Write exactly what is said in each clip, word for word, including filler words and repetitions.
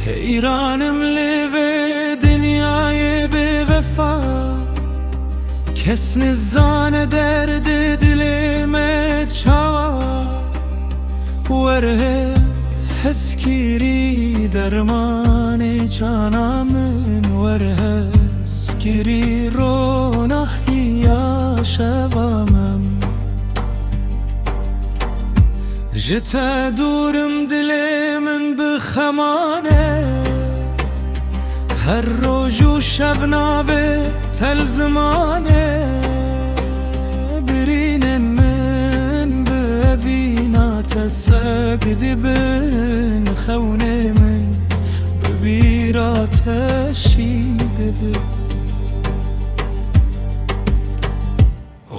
Heyran im li vê dinyayê bêvefa. Kes nizane derdê dilê me çawa. Were hezkirî dermanê cana min, were hezkirî ronahiya şeva min. Ji te dûr im, dilê min bi xeman e. Her roj û şev navê te li ziman e. Birînên min bi evîna te seg dibin. Xewnê min bi bîra te şî dibin.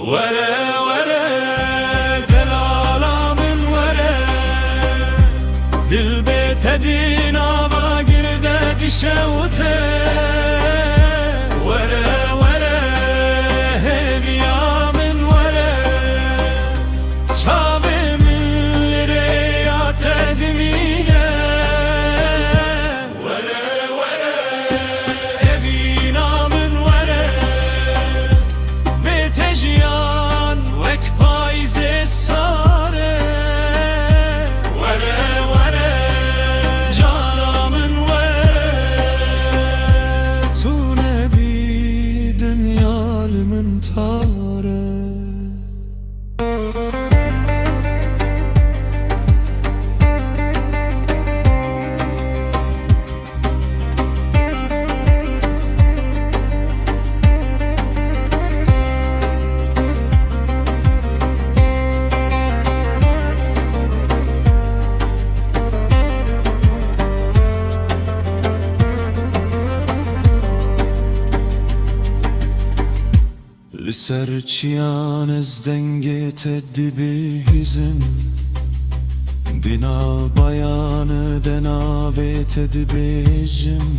Were, were, delala min were. Dil bê te di nava girde dişewite. Were, were, hêviya min were. Çavê min li rêya te dimîne. Were, were, evîna min were. Bê te jiyan wek payîzê sar e. Were, were, cana min were. Tu nebî, dinya li min tar e. Li ser çiyan ez dengê te dibihîzim, di nav bayan de navê te dibêjim.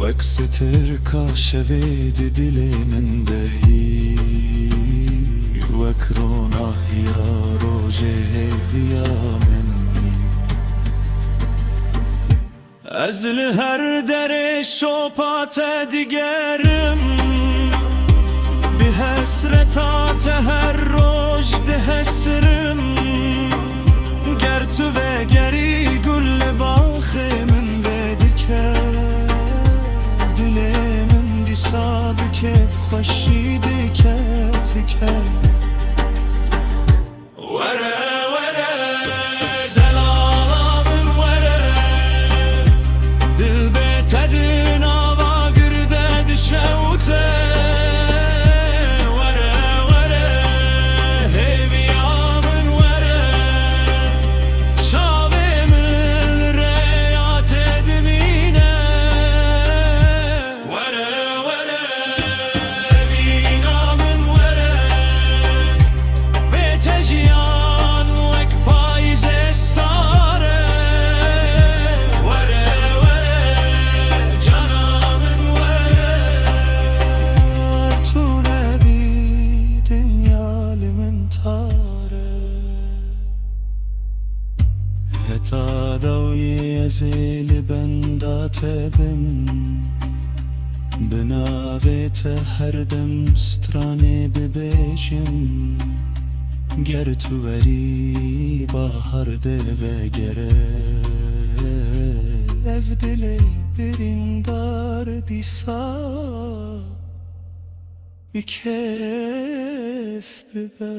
Wek sitirka şevê di dilê min de hî, wek ronahiya rojê hêviya min hî. Ez li her derê şopa te digerim, bi hesreta te her roj dihesrim. Ger tu vegerî, gul li baxê min vedike, dilê min dîsa bi kêfxweşî dike tike. Were, were, delala min were. Dil bê te di nava girde dişewite. Were, were, hêviya min were. Çavê min li rêya te dimîne. Were, were, evîna min were. Bê te jiyan wek payîzê sar e. Were, were, cana min were. Tu nebî, dinya li min tar e. Heta dawiyê ez ê li benda te bim, bi navê te her dem stranê bibêjim. Ger tu werî, bahar de vegere, ev dilê birîndar dîsa bi kêf bibe.